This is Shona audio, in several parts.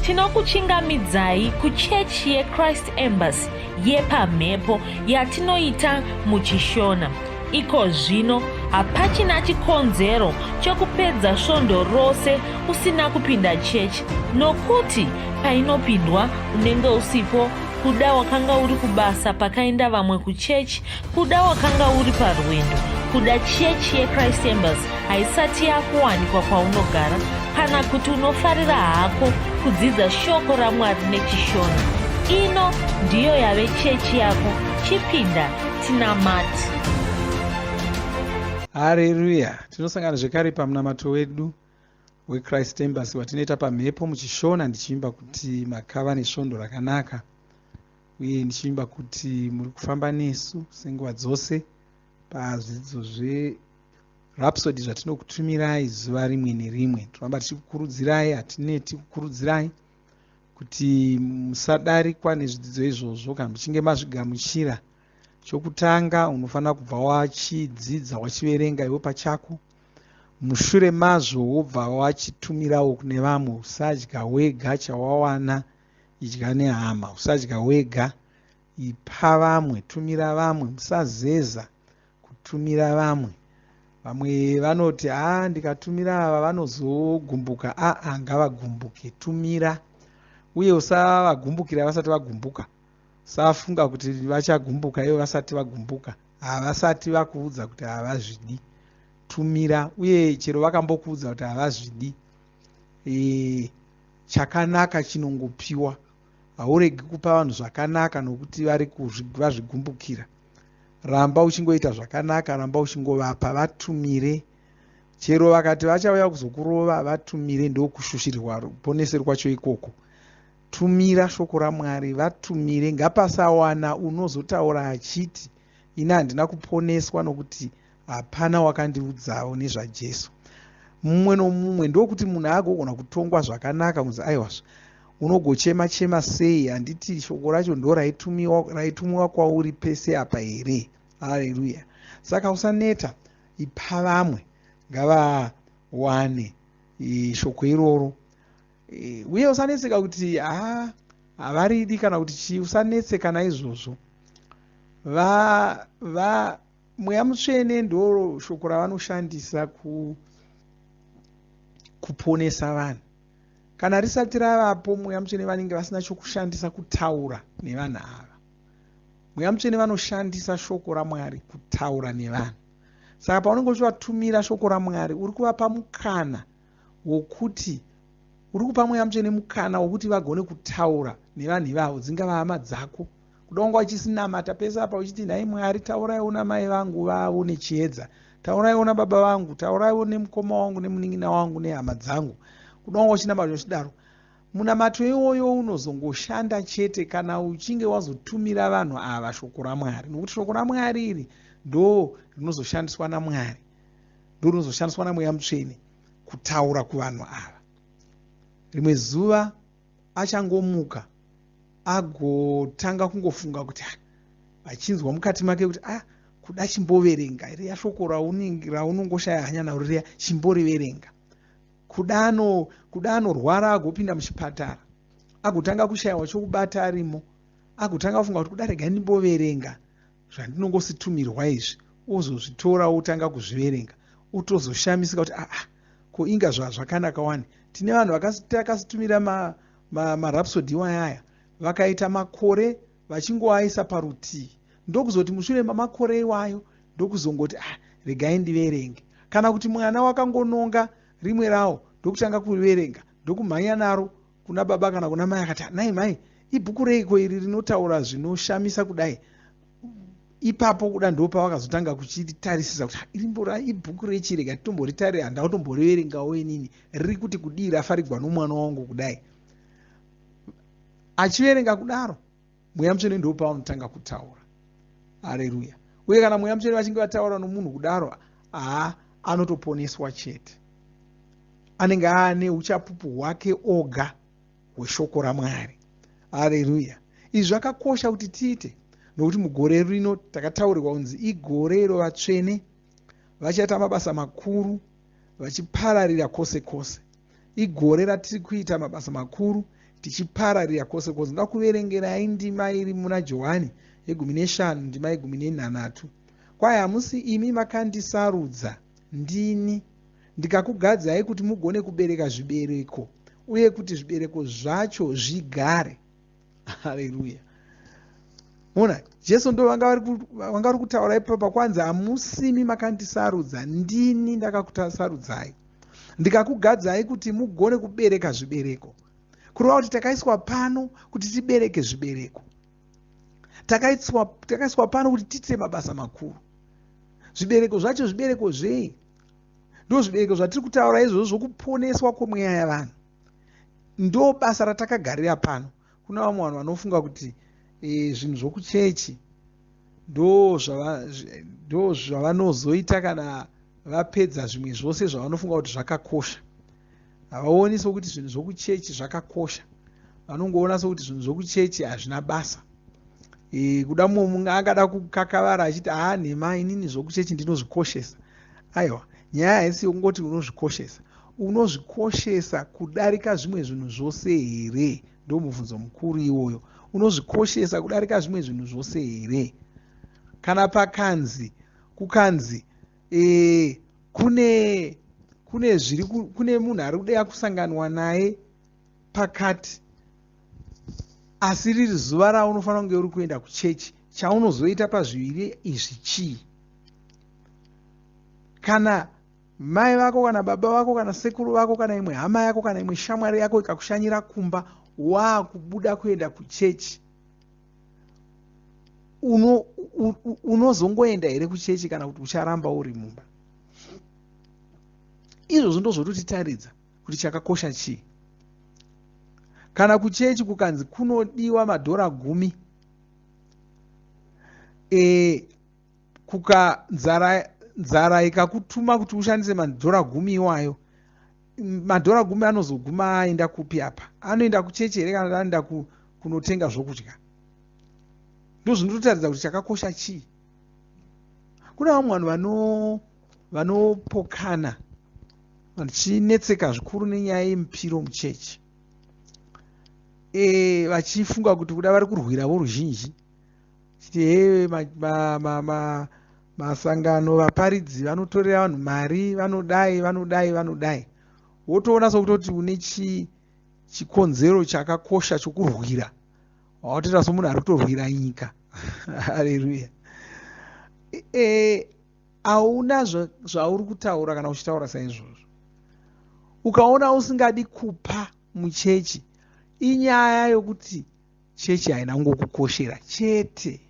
Tinokuchingamidzai kuchechi yeChrist Embassy yepamhepo yatinoita muchiShona. Iko zvino hapachina chikonzero chokupedza svondo rose usina kupinda chechi nokuti painopindwa unenge usipo. Kuda wakanga uri kubasa pakaenda vamwe kuchechi, kuda wakanga uri parwendo, kuda chechi yeChrist Embassy haisati yakuwanikwa kwaunogara, kana kuti unofarira hako kudzidza shoko raMwari nechiShona. Ino ndiyo yave chechi yako, chipinda tinamate. Hareruya! Tinosangana zvekare pamunamato wedu weChrist Embassy watinoita pamhepo muchiShona, ndichivimba kuti makava nesvondo rakanaka uye ndichivimba kuti muri kufamba nesu senguva dzose pazvidzidzo zveRhapsody zvatinokutumirai zuva rimwe nerimwe. Tinoramba tichikukurudzirai, hatineti kukurudzirai kuti musadarikwa nezvidzidzo izvozvo kana muchinge mazvigamuchira. Chokutanga unofanira kubva wachidzidza, wachiverenga iwe pachako. Mushure mazvo wobva wachitumirawo kune vamwe. Usadya wega chawawana, idya nehama. Usadya wega, ipa vamwe, tumira vamwe. Musazeza kutumira vamwe. Vamwe vanoti haa ndikatumira ava vanozogumbuka. Aa, ngavagumbuke, tumira. Uye usavagumbukira vasati vagumbuka. Usafunga kuti vachagumbuka ivo vasati vagumbuka. Havasati vakuudza kuti havazvidi. Tumira. Uye chero vakambokuudza kuti havazvidi, e, chakanaka chinongopiwa. Hauregi kupa vanhu zvakanaka nokuti vari vazvigumbukira. Ramba uchingoita zvakanaka, ramba uchingovapa, vatumire. Chero vakati vachauya kuzokurova, vatumire. Ndokushushirwa ruponesero kwacho ikoko. Tumira shoko raMwari, vatumire. Ngapasawana unozotaura achiti ini handina kuponeswa nokuti hapana wakandiudzawo nezvaJesu. Mumwe nomumwe ndokuti munhu agogona kutongwa zvakanaka kunzi aiwazve unogochema chema sei, handiti shoko racho ndo raitumiwa kwauri pese apa here? Haleluya! Saka usaneta, ipa vamwe, ngavawane shoko iroro. Uye usanetseka kuti ha havaridi kana kuti chii, usanetseka naizvozvo. Va, va Mweya Mutsvene ndo shoko ravanoshandisa kuponesa vanhu. Kana risati ravapo, Mweya Mutsvene vanenge vasina chokushandisa kutaura nevanhu ava. Mweya Mutsvene vanoshandisa shoko raMwari kutaura nevanhu. Saka paunenge uchivatumira shoko raMwari, uri kuvapa mukana wokuti uri kupa Mweya Mutsvene mukana wokuti vagone kutaura nevanhu ivavo, dzingava hama dzako. Kuda wanga uchisinamata pese apa uchiti nhai Mwari, tauraiwo namai vangu vavo nechiedza, tauraiwo nababa vangu, tauraiwo nemukoma wangu nemunin'ina wangu nehama dzangu. Kuda wanga uchinamata uchidaro. Munamato iwoyo unozongoshanda chete kana uchinge wazotumira vanhu ava shoko raMwari, nokuti shoko raMwari iri ndo rinozoshandiswa naMwari, ndo rinozoshandiswa naMweya Mutsvene kutaura kuvanhu ava. Rimwe zuva achangomuka agotanga kungofunga kuti achinzwa mukati make kuti ah, kuda chimboverenga riya shoko raunongoshaya hanya naro riya, chimboriverenga. Kuda anorwara agopinda muchipatara, agotanga kushayiwa chokubata arimo, agotanga kufunga kuti kuda regai ndimboverenga zvandinongositumirwa izvi, ozozvitora otanga kuzviverenga, otozoshamisika kuti aa, ko inga zvazvakanaka wani. Tine vanhu vakasitumira maRhapsody iwaya aya, vakaita makore vachingoaisa parutivi, ndokuzoti mushure mamakore iwayo ndokuzongoti ah, regai ndiverenge. Kana kuti mwana wakangononga rimwe rawo ndokutanga kuriverenga, ndokumhanya naro kuna baba kana kuna mai, akati nai mai, ibhuku reiko iri rinotaura zvinoshamisa kudai? Ipapo kuda ndo pavakazotanga kuchitarisisa kuti irimbora ibhuku rechi, rega titomboritarira, handina kutomboriverengawo inini, riri kuti kudii rafarigwa nomwana wangu kudai? Achiverenga kudaro, Mweya Mutsvene ndo pavanotanga kutaura. Hareruya! Uye kana Mweya Mutsvene vachinge vataura nomunhu kudaro, haa, anotoponeswa chete. Anenge aane uchapupu hwake oga hweshoko raMwari. Hareruya! Izvi zvakakosha kuti tiite, nokuti mugore rino takataurirwa kunzi igore iro vatsvene vachaita mabasa makuru vachipararira kwose kwose. Igore ratiri kuita mabasa makuru. Tichipararira kwose kwose. Ndoda kuverengerai ndima iri muna Johani yegumi neshanu ndima yegumi nenhanhatu. Kwai hamusi imi makandisarudza, ndini ndikakugadzai kuti mugone kubereka zvibereko uye kuti zvibereko zvacho zvigare. Haleluya. Mona, Jesu ndo vanga vari kutaura ipapa kwanzi hamusimi makandisarudza, ndini ndakakusarudzai ndikakugadzai kuti mugone kubereka zvibereko. Kureva kuti takaiswa pano kuti tibereke zvibereko. Takaiswa pano kuti tiite mabasa makuru. Zvibereko zvacho zvibereko zvei? Ndo zvibereko zvatiri kutaura izvozvo zvokuponeswa kwemweya yavanhu. Ndo basa ratakagarira pano. Kuna vamwe vanhu vanofunga kuti zvinhu zvokuchechi ndo zvavanozoita kana vapedza zvimwe zvose zvavanofunga kuti zvakakosha. Havaoni sokuti zvinhu zvokuchechi zvakakosha. Vanongoona sokuti zvinhu zvokuchechi hazvina basa. Kuda mumwe angada kukakavara achiti haa nhema, inini zvokuchechi ndinozvikoshesa. Aiwa, nyaya haisi yokungoti unozvikoshesa. Unozvikoshesa kudarika zvimwe zvinhu zvose here? Ndo mubvunzo mukuru iwoyo. Unozvikoshesa kudarika zvimwe zvinhu zvose here? Kana pakanzi kukanzi kune kune zviri kune munhu ari kuda kusanganwa naye pakati, asi riri zuva raunofanira kunge uri kuenda kuchechi, chaunozoita pazviviri izvi chii? Kana mai vako kana baba vako kana sekuru vako kana imwe hama yako kana imwe shamwari yako ikakushanyira kumba, waakubuda kuenda kuchechi, unozongoenda here kuchechi kana kuti ucharamba uri mumba? Izvozvo ndozvototitaridza kuti chakakosha chii. Kana kuchechi kukanzi kunodiwa madhora 10, kuka nzara ikakutuma kuti ushandise madhora 10 iwayo, madhora 10 anozoguma aenda kupi apa? Anoenda kuchechi here kana anoenda kunotenga zvokudya? Ndozvinototaridza kuti chakakosha chii. Kuna vamwe vanhu vanopokana vachinetseka zvikuru nenyaya yemupiro muchechi, vachifunga kuti kuda vari kurwira voruzhinji, chiti he masangano vaparidzi vanotorera vanhu mari, vanodai vanodai vanodai. Wotoona sokutoti une chikonzero chakakosha chokurwira, watoita somunhu ari kutorwira nyika. Haleluya. Hauna zvauri kutaura kana uchitaura saizvozvo. Ukaona usingadi kupa muchechi, inyaya yokuti chechi haina kungokukoshera chete.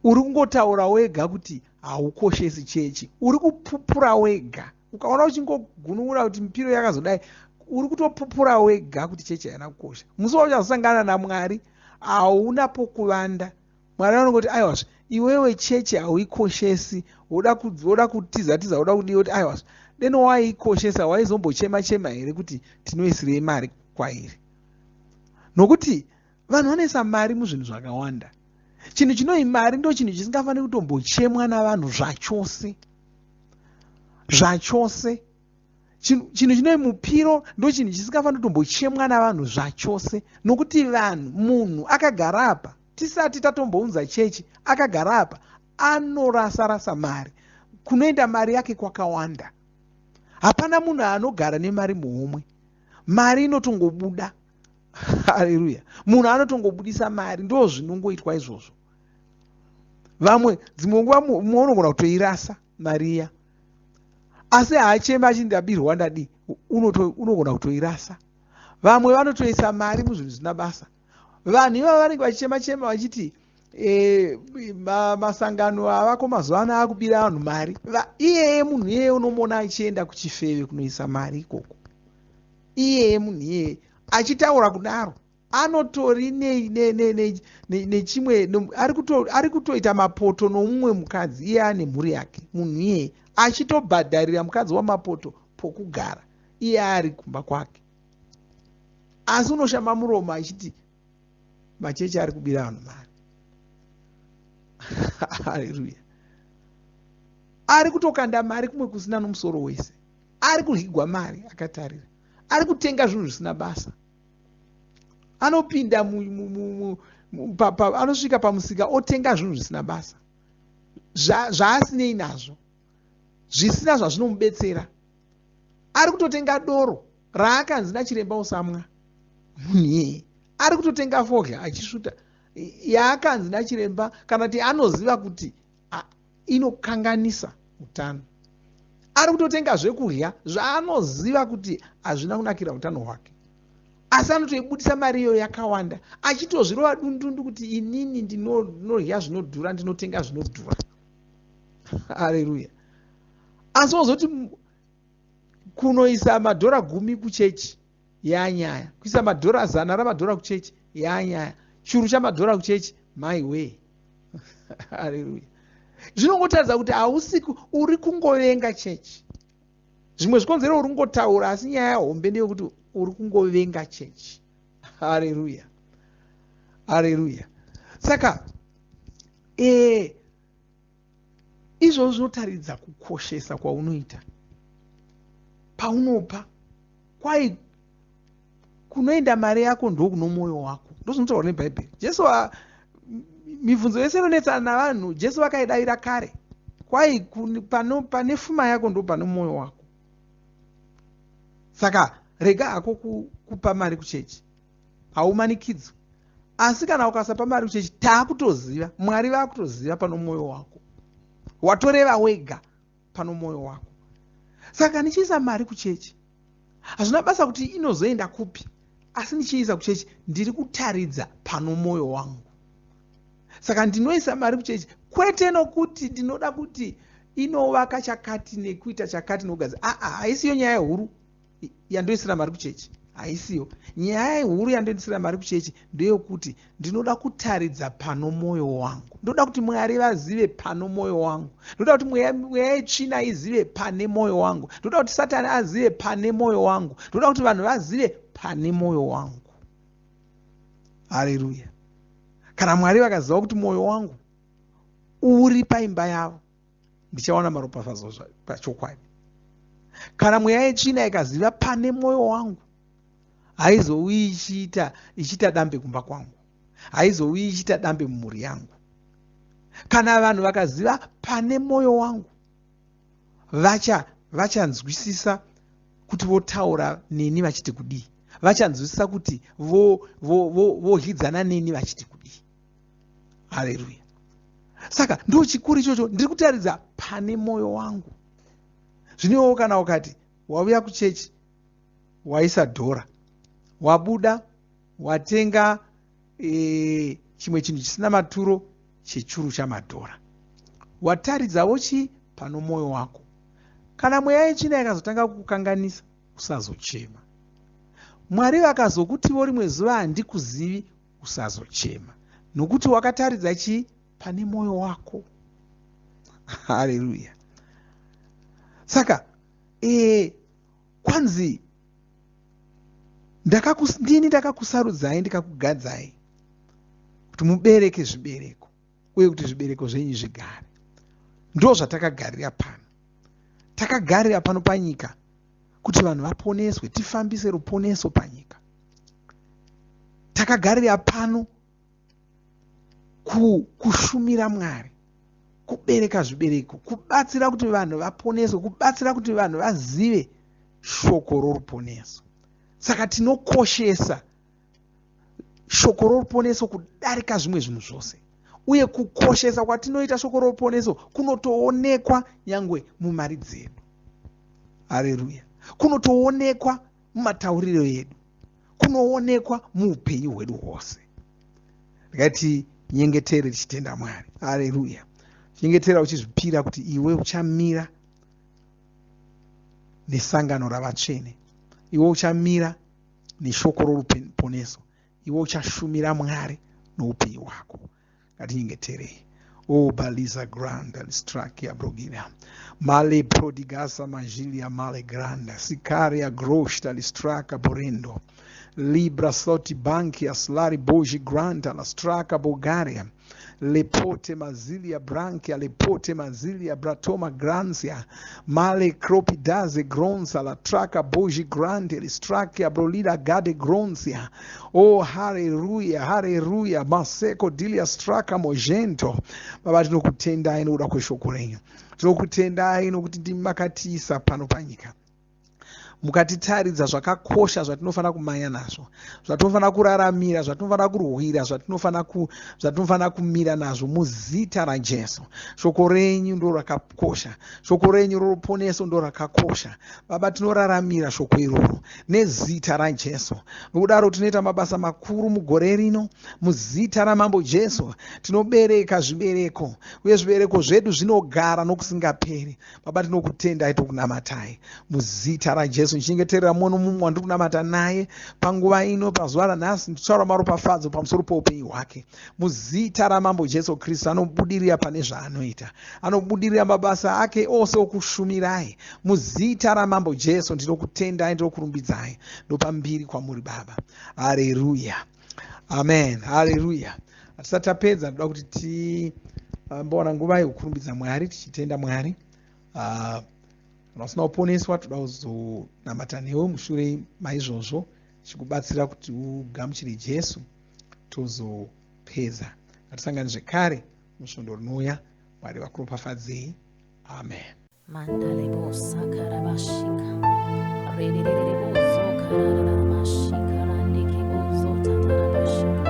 Uri kungotaura wega kuti haukoshesi chechi. Uri kupupura wega. Ukaona uchingogunun'una kuti mipiro yakazodai, uri kutopupura wega kuti chechi haina kukosha. Musi wauchazosangana naMwari hauna pokuvanda. Mwari vanongoti aiwazve, iwewe chechi hauikoshesi, woda kutiza tiza, woda kudii, woti aiwazve, deno waiikoshesa waizombochema chema here kuti tinoisirei mari kwairi? Nokuti vanhu vanoisa mari muzvinhu zvakawanda. Chinhu chinoi mari ndo chinhu chisingafaniri kutombochemwa navanhu zvachose. Zvachose. Chinhu chinoi mupiro ndo chinhu chisingafaniri kutombochemwa navanhu zvachose. Nokuti vanhu, munhu akagara apa, tisati tatombounza chechi, akagara apa, anorasa rasa mari. Kunoenda mari yake kwakawanda. Hapana munhu anogara nemari muhomwe. Mari inotongobuda. Haleluya. Munhu anotongobudisa mari, ndo zvinongoitwa izvozvo. Vamwe dzimwe nguva mumwe unogona kutoirasa mari iya, asi haachemi achiti ndabirwa ndadii, unogona kutoirasa. Vamwe vanotoisa mari muzvinhu zvisina basa. Vanhu ivava vanenge vachichema chema vachiti masangano avako mazuva ano akubira vanhu mari. Iyeye munhu iyeye unomuona achienda kuchifeve kunoisa mari ikoko. Iyeye munhu iyeye achitaura kudaro anotori nechimwe, ari kutoita mapoto nomumwe mukadzi, iye ane mhuri yake. Munhu iyeye achitobhadharira mukadzi wamapoto pokugara, iye ari kumba kwake. Asi unoshama muromo achiti machechi ari kubira vanhu mari. Haleluya. Ari kutokanda mari kumwe kusina nomusoro wese. Ari kudyigwa mari akatarira. Ari kutenga zvinhu zvisina basa. Anopinda, anosvika pamusika otenga zvinhu zvisina basa, zvaasinei nazvo, zvisina zvazvinomubetsera. Ari kutotenga doro raakanzi nachiremba usamwa. Munhu iyeye ari kutotenga fodya achisvuta yaakanzi nachiremba, kana kuti anoziva kuti inokanganisa utano. Ari kutotenga zvekudya zvaanoziva kuti hazvina kunakira utano hwake, asi anotoibudisa mari iyoyo yakawanda achitozvirova dundundu kuti inini ndinodya zvinodhura, ndinotenga zvinodhura. Hareruya! Asi wozoti kunoisa madhora 10 kuchechi yanyaya, kuisa madhora 100 ramadhora kuchechi yanyaya, churu chamadhora kuchechi, my way. Hareruya! Zvinongotaridza kuti hausi, uri kungovenga chechi. Zvimwe zvikonzero uri kungotaura, asi nyaya hombe ndeyekuti uri kungovenga chechi. Hareruya, hareruya! Saka izvozvo zvinotaridza kukoshesa kwaunoita paunopa. Kwai kunoenda mari yako ndokuno mwoyo wako. Ndozvinotaurwa neBhaibheri. Jesu, mibvunzo yese inonetsana navanhu, Jesu vakaidavira kare. Kwai pane fuma yako ndo pano mwoyo wako. Saka rega hako kupa mari kuchechi, haumanikidzwi. Asi kana ukasapa mari kuchechi, taakutoziva, Mwari vaakutoziva pano mwoyo wako. Watoreva wega pano mwoyo wako. Saka ndichiisa mari kuchechi, hazvina basa kuti inozoenda kupi, asi ndichiisa kuchechi ndiri kutaridza pano mwoyo wangu. Saka ndinoisa mari kuchechi kwete nokuti ndinoda kuti inovaka chakati nekuita chakati nokugadzira. Aa, haisiyo nyaya huru yandoisira mari kuchechi, haisiyo nyaya huru yandoisira mari kuchechi. Ndeyekuti ndinoda kutaridza pano mwoyo wangu. Ndoda kuti Mwari vazive pano mwoyo wangu. Ndoda kuti mweya yetsvina izive pane mwoyo wangu. Ndoda kuti Satani azive pane mwoyo wangu. Ndoda kuti vanhu vazive pane mwoyo wangu. Hareruya! Kana Mwari vakaziva kuti mwoyo wangu uri paimba yavo, ndichawana maropafadzo pachokwadi. Kana mweya yetsvina ikaziva pane mwoyo wangu, haizouyi ichiita dambe kumba kwangu, haizouyi ichiita dambe mumhuri yangu. Kana vanhu vakaziva pane mwoyo wangu, vachanzwisisa kuti votaura neni vachiti kudii, vachanzwisisa kuti vodyidzana neni vachiti kudii. Hareruya! Saka ndo chikuru ichocho, ndiri kutaridza pane mwoyo wangu. Zvinowo kana ukati wauya kuchechi, waisa dhora, wabuda watenga chimwe chinhu chisina maturo chechuru chamadhora, wataridzawo chii? Pano mwoyo wako. Kana mweya yetsvina ikazotanga kukukanganisa, usazochema. Mwari vakazokutiwo rimwe zuva handikuzivi, usazochema, nokuti wakataridza chii? Pane mwoyo wako. Hareruya! Saka kwanzi ndini ndakakusarudzai ndikakugadzai kuti mubereke zvibereko uye kuti zvibereko zvenyu zvigare. Ndo zvatakagarira pano. Takagarira pano panyika kuti vanhu vaponeswe, tifambise ruponeso panyika. Takagarira pano kushumira Mwari, kubereka zvibereko, kubatsira kuti vanhu vaponeswe, kubatsira kuti vanhu vazive shoko roruponeso. Saka tinokoshesa shoko roruponeso kudarika zvimwe zvinhu zvose, uye kukoshesa kwatinoita shoko roruponeso kunotoonekwa nyangwe mumari dzedu. Hareruya! Kunotoonekwa mumatauriro edu, kunoonekwa muupenyu hwedu hwose. Ndikati nyengetere tichitenda Mwari. Hareruya! Chinyengetera uchizvipira kuti iwe uchamira nesangano ravatsvene, iwe uchamira neshoko roruponeso, iwe uchashumira Mwari noupenyu hwako. Ngatinyengeterei. O baliza granda listrakia brogina male prodigasa majilia male granda sicaria groshta listraka borendo libra soti bankia slari boji granda lastraka bulgaria. Lepote mazilia brankia lepote mazilia bratoma gransia male cropidaze gronsa la traka boji grande listrakia brolida gade gronsia. Oh, haleluya, haleluya. Maseko dilia straka mojento. Baba, tinokutendai nokuda kweshoko renyu. Tinokutendai nokuti ndimi makatiisa pano panyika, mukatitaridza zvakakosha zvatinofanira kumanya nazvo, zvatinofanira kuraramira, zvatinofanira kurwira, zvatinofanira kumira nazvo muzita raJesu. Shoko renyu ndo rakakosha, shoko renyu roruponeso ndo rakakosha. Baba, tinoraramira shoko iroro nezita raJesu. Nokudaro tinoita mabasa makuru mugore rino muzita raMambo Jesu. Tinobereka zvibereko, uye zvibereko zvedu zvinogara nokusingaperi. Baba, tinokutendai, tokunamatai muzita raJesu. Ndichengeterera mumwe nomumwe wandiri kunamata naye panguva ino, pazuva ranhasi. Nditaura maropafadzo pamusoro poupenyu hwake muzita raMambo Jesu Kristu. Anobudirira pane zvaanoita, anobudirira mabasa ake ose okushumirai muzita raMambo Jesu. Ndinokutendai, ndinokurumbidzai, ndopa mbiri kwamuri Baba. Hareruya, amen, hareruya. Hatisati tapedza, ndoda kuti timbowana nguva yekukurumbidza Mwari tichitenda Mwari. Kana usina kuponeswa, toda kuzonamata newe mushure maizvozvo, tichikubatsira kuti ugamuchire Jesu, tozopedza. Ngatisangane zvekare musvondo rinouya. Mwari vakuropafadzei. Amen. Mandalebo sakarabashika. Rerererebo zokarabashika randikebo zotatarabashika.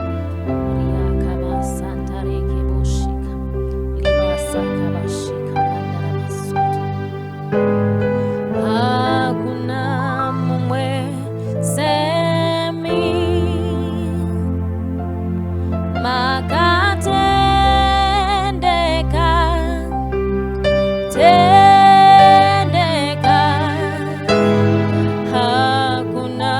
Riakaba santarekebo shika. Libasakabashika randarabasuta. Hakuna mumwe semi. Makatendeka, tendeka, hakuna.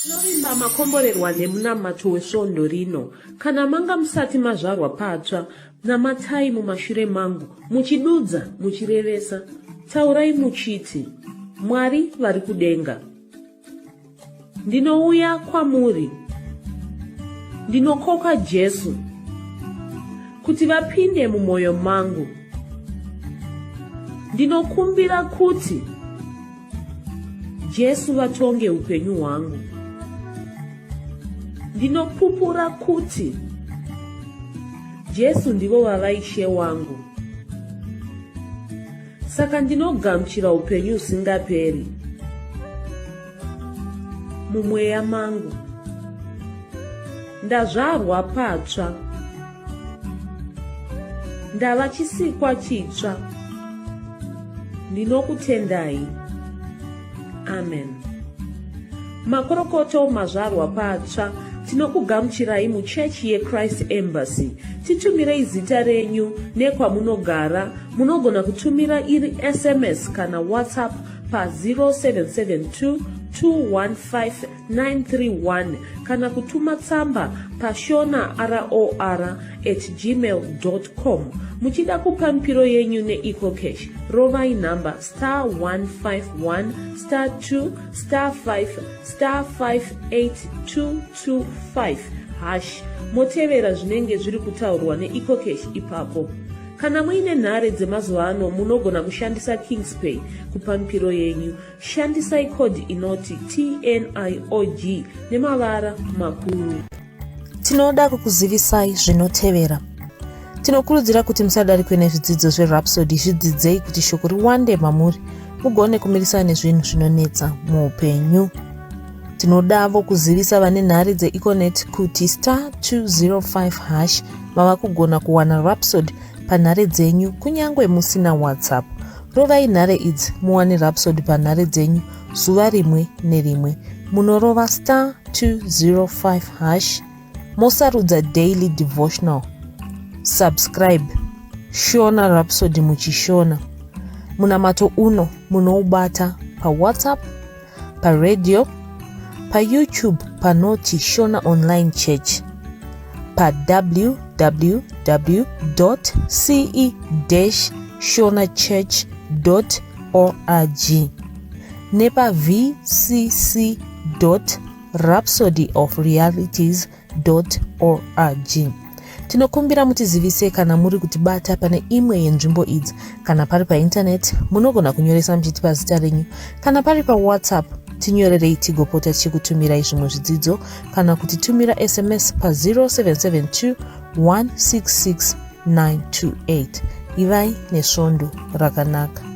Tinovimba makomborerwa nemunamato wesvondo rino. Kana manga musati mazvarwa patsva, namatai mumashure mangu, muchidudza, muchirevesa. Taurai muchiti, Mwari vari kudenga. Ndinouya kwamuri. Ndinokoka Jesu kuti vapinde mumwoyo mangu. Ndinokumbira kuti Jesu vatonge upenyu hwangu. Ndinopupura kuti Jesu ndivo vava Ishe wangu. Saka ndinogamuchira upenyu husingaperi mumweya mangu. Ndazvarwa patsva. Ndava chisikwa chitsva. Ndinokutendai. Amen. Makorokoto mazvarwa patsva tinokugamuchirai muchechi yeChrist Embassy. Titumirei zita renyu nekwamunogara. Munogona kutumira iri SMS kana WhatsApp pa 0772 215 931 kana kutuma tsamba pashona ror at gmail com. Muchida kupa mipiro yenyu neEcoCash, rovai nhamba star 151 star 2 star 5 star 58225 hash motevera zvinenge zviri kutaurwa neEcoCash ipapo. Kana muine nhare dzemazuva ano munogona kushandisa Kingspay kupa mipiro yenyu. Shandisai code inoti TNIOG nemavara makuru. Tinoda kukuzivisai zvinotevera. Tinokurudzira kuti musadarikwe nezvidzidzo zveRhapsody, zvidzidzei kuti shoko riwande mamuri mugone kumirisana nezvinhu zvinonetsa muupenyu. Tinodavo kuzivisa vane nhare dzeEconet kuti star 205 hash mava kugona kuwana Rhapsody panhare dzenyu kunyange musina WhatsApp. Rovai nhare idzi muwane Rhapsody panhare dzenyu zuva rimwe nerimwe. Munorova star 205 hash mosarudza daily devotional. Subscribe Shona Rhapsody muchishona. Munamato uno munoubata paWhatsApp, paradio, paYouTube panoti Shona Online Church, pa www.ce-shonachurch.org nepa vcc.rhapsodyofrealities org. Tinokumbira mutizivise kana muri kutibata pane imwe yenzvimbo idzi. Kana pari paintaneti, munogona kunyoresa muchitipa zita renyu. Kana pari paWhatsApp, tinyorerei tigopota tichikutumirai zvimwe zvidzidzo kana kutitumira SMS pa 0772 166 928. Ivai nesvondo rakanaka.